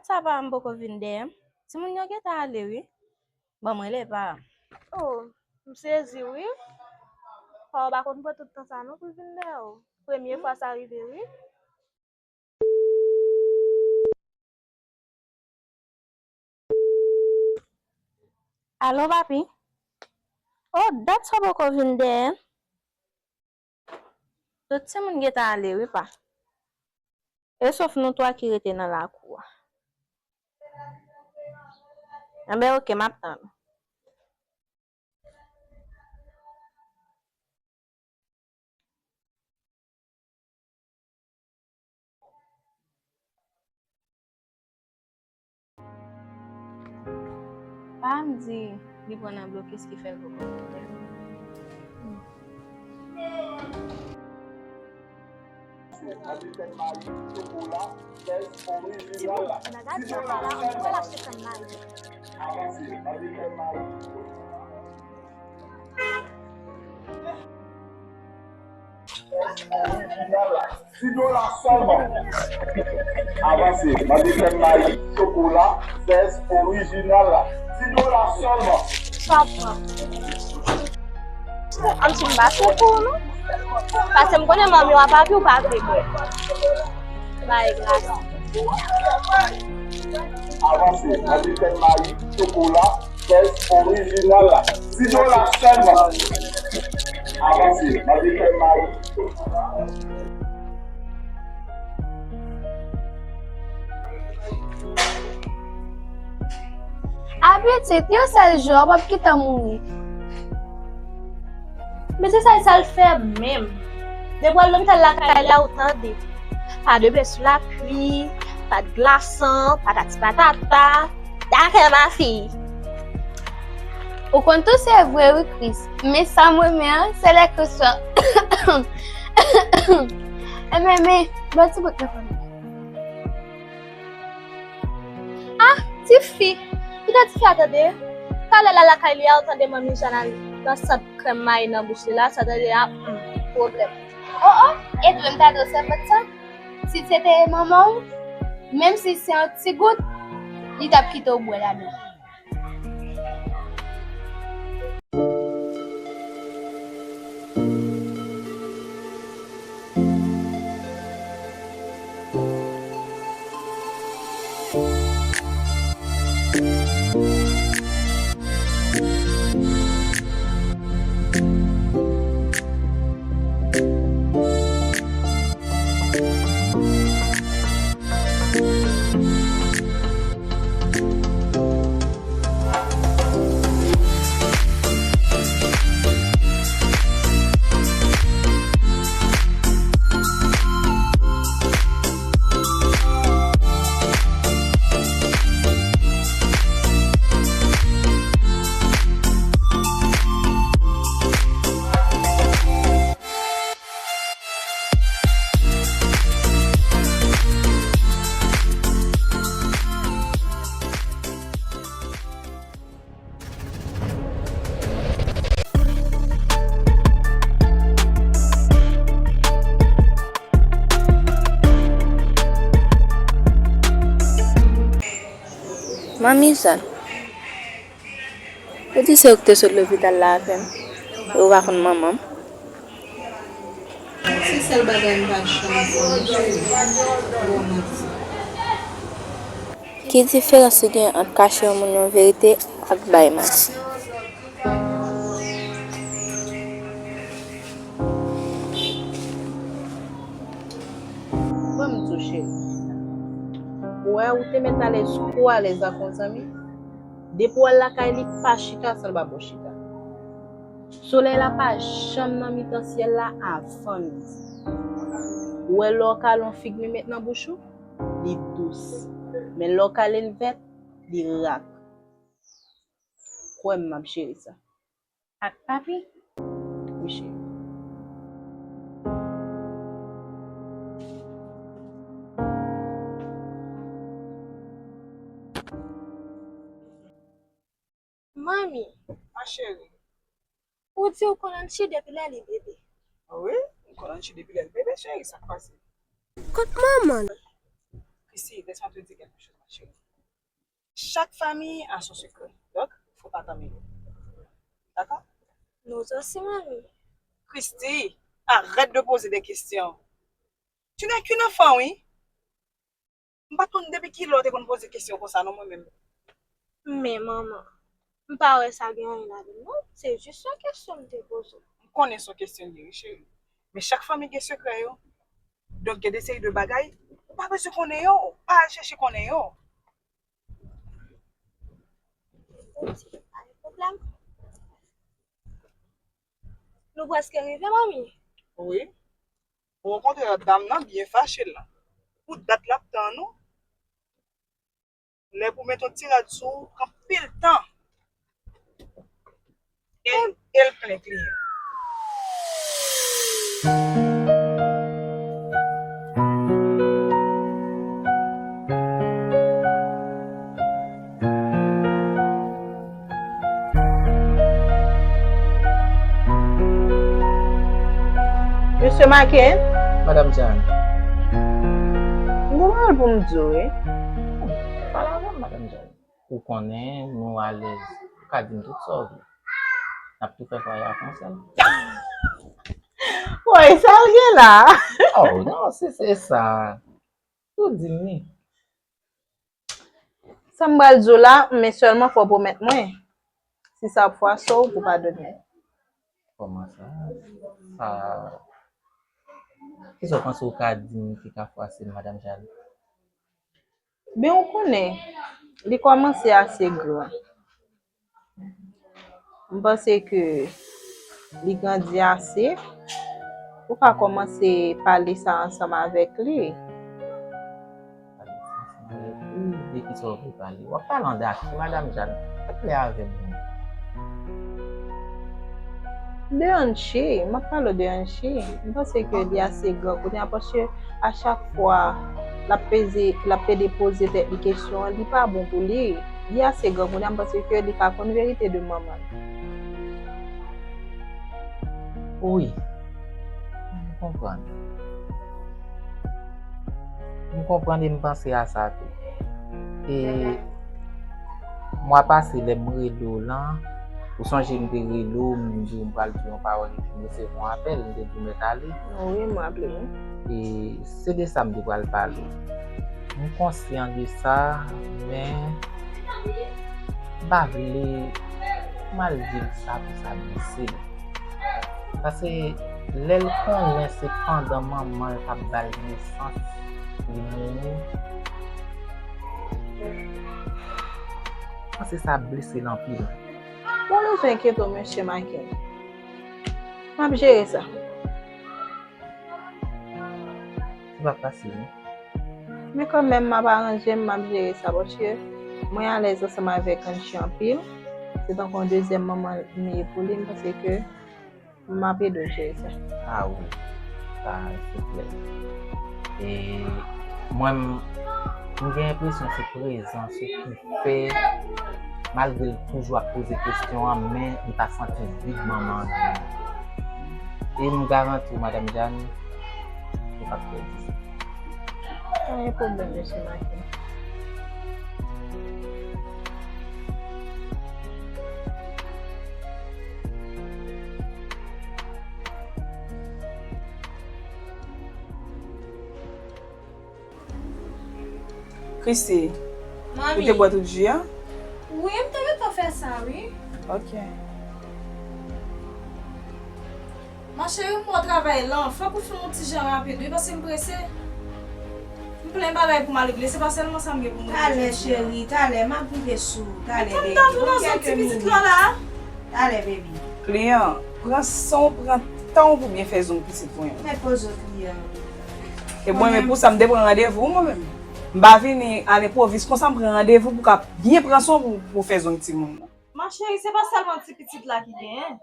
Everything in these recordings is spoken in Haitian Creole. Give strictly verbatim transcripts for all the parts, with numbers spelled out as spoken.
Sa pa m poko vin dèyè m. Timoun yo gentan ale wi. Ban m rele pa. Oh, m sezi wi. Pa w pa konn pran tout tan sa non pou l vin dèyè w. Premye fwa sa rive wi. Alo, papi? Oh, dat sa poko vin dèyè m. Tout timoun gentan ale wi, pa. E sof nou twa ki rete nan lakou a. Enben, oke, m ap tann ou. Pa m di li pran nan blokis ki fè l poko vin dèyè m. Orijinal la, dis dola sèlman. Avanse, mande krèm mayi, chokola, zès orijinal la, dis dola sèlman. Sa pran. An ti m pa sou kou non. Paske m konnen manmi w ap api w pa vle bwè. Bay glas. Avanse, mande krèm mayi, chokola, zès orijinal la, dis dola sèlman. Avanse, mande krèm mayi. Apetit, yon sèl jou, w ap kite m mouri. Men se sa l, sa l fè menm. Depi w al lopital lakay la, ou tande. Pa de bè sou lapli, pa de glasan, patati patata. Dakè, ma fille. Ou konn touse vre wi, Chris. Men sa m renmen an, se lè Chris fè. Enben, men, ban ti bout nan fanmi. Ah, tifi! Kite tifi a tande. Talè la lakay li a, ou tande manmi Jana nan sant krèm mayi nan bouch li la, sa tande a, hmm, pwoblèm. Oh, oh, e dwe m ta di w sèvant sa. Si se te manman w, menm si se yon ti gout, li t ap kite w bwè ladan. Manmi Jàn, ou di se ou ki te sot lopital la avè m, e ou pa konn manman m? Se sèl bagay m pa janm fè, cheri, ba w manti. Ki diferans ki gen ant kache yon moun yon verite ak bay manti? Ban m di w, cheri. Ou wè, ou te mèt alèz, twò alèz ak yon zanmi. Depi w al lakay li, pa chita san l pa ba w chita. Solèy la pa janm nan mitan syèl la avan midi. Ou wè lè w kale yon fig mi met nan bouch ou, li dous. Men lè w kale l vèt, li rak. Kwè m, m ap jere sa. Ak papi? Wi, cheri. Manmi. Ma chérie. Ou di ou konn Anchi depi lè li bebe. Wi, m konn Anchi depi lè l bebe, cheri, sa k pase? Kot manman l? Chrissy, laisse-moi te dire quelque chose, ma cheri. Chak fanmi a son sekrè. Donk, fò pa tanmen yo. Dakò? Nous aussi, mami. Christy, arrête de poser des questions. Tu n'es qu'une enfant, wi. M pa t konn depi kilè w te konn poze kesyon konsa non mwen menm. Men manman, m pa wè sa gen anyen ladan l non, se jis yon kesyon m te poze w. M konnen se yon kesyon li ye wi cheri. Men chak fanmi gen sekrè yo. Donk gen de seri de bagay, ou pa bezwen konnen yo, pa al chèche konnen yo. Ok, pa gen pwoblèm. Nou prèske rive, manmi. Wi. Okontrè, dam nan byen fache la. Pou dat l ap tann ou. Lè pou met yon ti rad sou ou, pran pil tan. E, e l plen kliyan. Mesye Maken? Madanm Jeanne. M gen yon bagay pou m di w, wi. Pale avè m, Madanm Jeanne. Ou konnen nou alèz. Ou ka di m tout sa w vle. N ap tou fè fwaye a Fransèl. Woy, sa l gen la? Oh, non, si se sa. Tou di m li. Sa m pral di w la, men sèlman fò w pwomèt mwen, si sa ap fwase w, pou w padone m. Kòman sa? Sa, kisa w panse w ka di m ki ka fwase m, Madanm Jeanne? Ben, ou konnen, li kòmanse ase gran. M panse ke li grandi ase. Ou ka kòmanse pale sa ansanm avèk li. Pale sa ansanm avèk li? De kisa w vle pale? W ap pale an daki, Madanm Jeanne. Fè klè avè m non. De Anchi, m ap pale w de Anchi. M panse ke li ase gran kounye a, paske a chak fwa l ap peze, l ap pede poze tèt li kesyon an, li pa bon pou li. Li ase gran kounye a, m panse ke li ka konn verite de manman l. Wi. M konprann. M konprann e m panse a sa tou. E mwa pase, lè m rele w lan, ou sonje m te rele w, m di w m pral di w yon pawòl epi m resevwa yon apèl, m te di w mèt ale. Wi, m raple m. E se de sa m te pral pale w. M konsyan de sa, men m pa vle mal di l sa pou sa blese l. Paske lè l konnen se pandan manman l t ap ba l nesans, li mouri. Panse sa blese l anpil. Pa bezwen enkyete w, mesye Maken. M ap jere sa. Se pa fasil, non. Men kanmenm, m ap aranje m, m ap jere sa, paske mwen alèz ansanm avèk Anchi anpil. Se tankou yon dezyèm manman m ye pou li, m panse ke m ap ede w jere sa. A wi, sa se klè. E mwen, m, m gen enpresyon se prezans ou ki fè, malgre l toujou ap poze kesyon an, men m ta santi vid manman an nan men l. E m garanti w, Madanm Jeanne, ou p ap pèdi sa. Pa gen pwoblèm, mesye Maken. Chrissy, ou te bwè tout ji a? Wi, m te gentan fè sa, wi. Ok. Ma chérie, m wè w travay lan, fòk ou fè yon ti jan rapid, wi, paske m prese. M plen bagay pou m al regle, se pa sèlman sa m gen pou m regle. Talè, cheri, talè, m ap rive sou ou, talè, baby. Ban m kèlke minit. Talè, baby. Kliyan, pran san w, pran tan w pou byen fè zong pitit mwen an. Mèt poze w, kliyan. E mwen menm pou sa, m te pran randevou mwen menm. M pa vini a lenpwovis konsa, m pran randevou pou ka byen pran san w pou, pou fè zong timoun nan. Ma chérie, se pa sèlman ti pitit la ki genyen.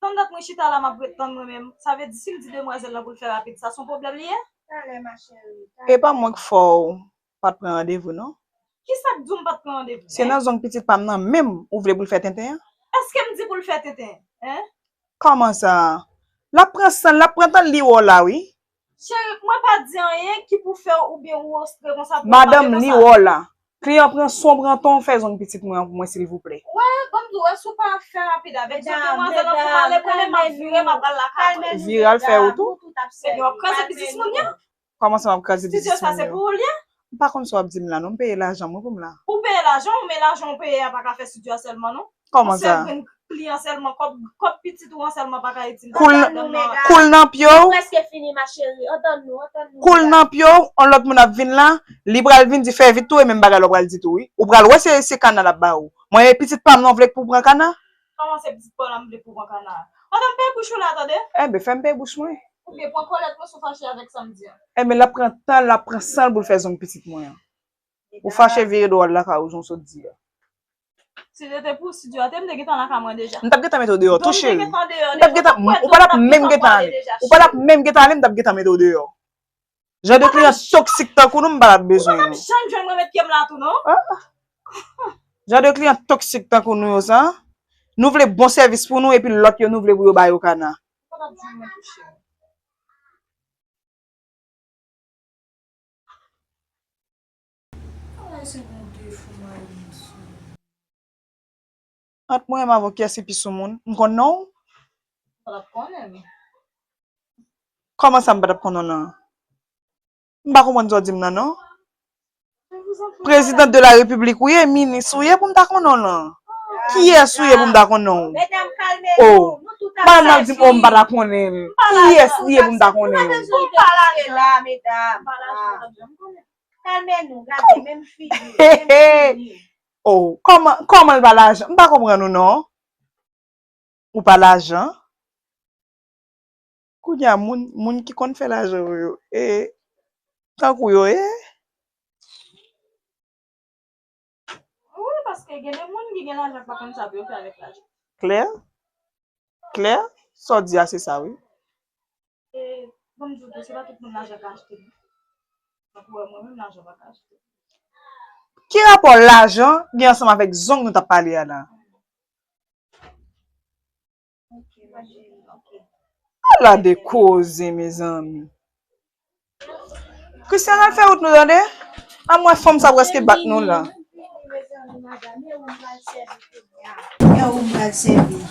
Tann dat mwen chita la, m ap ret tann mwen menm. Sa vle di, si m di demwazèl lan pou l fè rapid, sa se yon pwoblèm li ye? Talè, ma chérie, talè. E pa mwen k fè w pa t pran randevou, non. Kisa k di w m pa t pran randevou? Se nan zong pitit pa m nan menm ou vle pou l fè tenten an? Èske m di pou l fè tenten, en? Kòman sa? L ap pran san l, l ap pran tan l, li wè w la, wi. Cheri, mwen pa di anyen ki pou fè w oubyen ou ostre konsa pou w pale konsa. Madanm, li wè w la. Kliyan pran son, pran ton, fè zong pitit mwen an pou mwen, silvouplè. Wè, ban m di w, wè, si w pa fè rapid avèk zong demwazèl lan pou m ale, premye m ap vire, m ap pral lakay mwen. Vire al fè wout ou. Ebyen, w ap kraze biznis moun yo. Kòman sa m ap kraze biznis moun yo? Studio sa se pou ou l ye? M pa konn sa w ap di m la, non. M peye lajan mwen pou m la. Ou peye lajan w, men lajan w peye a pa ka fè studio a sèlman, non. Kòman sa? Ou sèl jwenn kliyan sèlman, kòb, kòb pitit ou an sèlman pa ka itil. Koul, koul nan pye w. Ou prèske fini, ma chérie. Antann nou, antann nou. Koul nan pye w, yon lòt moun ap vin la, li pral vin di fè vit tou, e menm bagay la w pral di tou, wi. Ou pral wè se, se kana l ap ba ou. Mwen, e pitit pa m nan w vle pou pran kana? Kòman se pitit pa w la m vle pou pran kana? Antann, peye bouch ou la, tande? Enben, fè m peye bouch mwen. Oubyen pran kòlèt mwen si w fache avèk sa m di an. Enben, l ap pran tan, l ap pran san l pou l fè zong pitit mwen an. Ou fache vire dwòl lakay ou, jan w sot di a. Si se te pou studio a, te m te gentan lakay mwen deja. M t ap gentan mete w deyò tou, cheri. M t ap gentan, ou pa t ap menm gentan ale. Ou pa t ap menm gentan ale, m t ap gentan mete w deyò. Jan de kliyan toksik tankou nou, m pa t ap bezwen nou. Ou pa t ap janm jwenn mwen met pye m la tou, non. Jan de kliyan toksik tankou nou yo sa, nou vle bon sèvis pou nou, epi lòt yo, nou vle pou yo ba yo kana. Ou pa t ap jwenn mwen tou, cheri. Travay se yon defo, mari m sou. Ant mwen menm avè w, kiyès ki pi sou moun? M konn non w? M pa t ap konnen l. Kòman sa m pa t ap konn non l lan? M pa konprann sa w di m nan, non. Prezidan de la repiblik ou ye, minis ou ye pou m ta konn non w lan. Kiyès ou ye pou m ta konn non w? Medam, kalme nou. Nou tout ap chaje. Madanm nan di m, o, m pa ta konnen l. Kiyès li ye pou m ta konnen l? Nou pa lajan la, medam. Kalme nou, gade, menm figi, menm figi. O, kòman, kòman l pa lajan? M pa konprann ou non. Ou pa lajan? Kounye a, moun, moun ki konn fè lajan yo, yo, e, tankou yo ye? Wi, paske gen de moun ki gen lajan ki pa konn sa pou yo fè avèk lajan. Klè? Klè? Sa w di a, se sa, wi. E, ban m di w tou, se pa tout moun lajan ka achte, non. Tankou wè mwen menm, lajan pa ka achte. Ki rapò lajan gen ansanm avèk zong nou t ap pale a la? Ala de koze, mezanmi. Christian, al fè wout nou, tande? Anmwey, fanm sa prèske bat nou la. E ou m pral sèvi.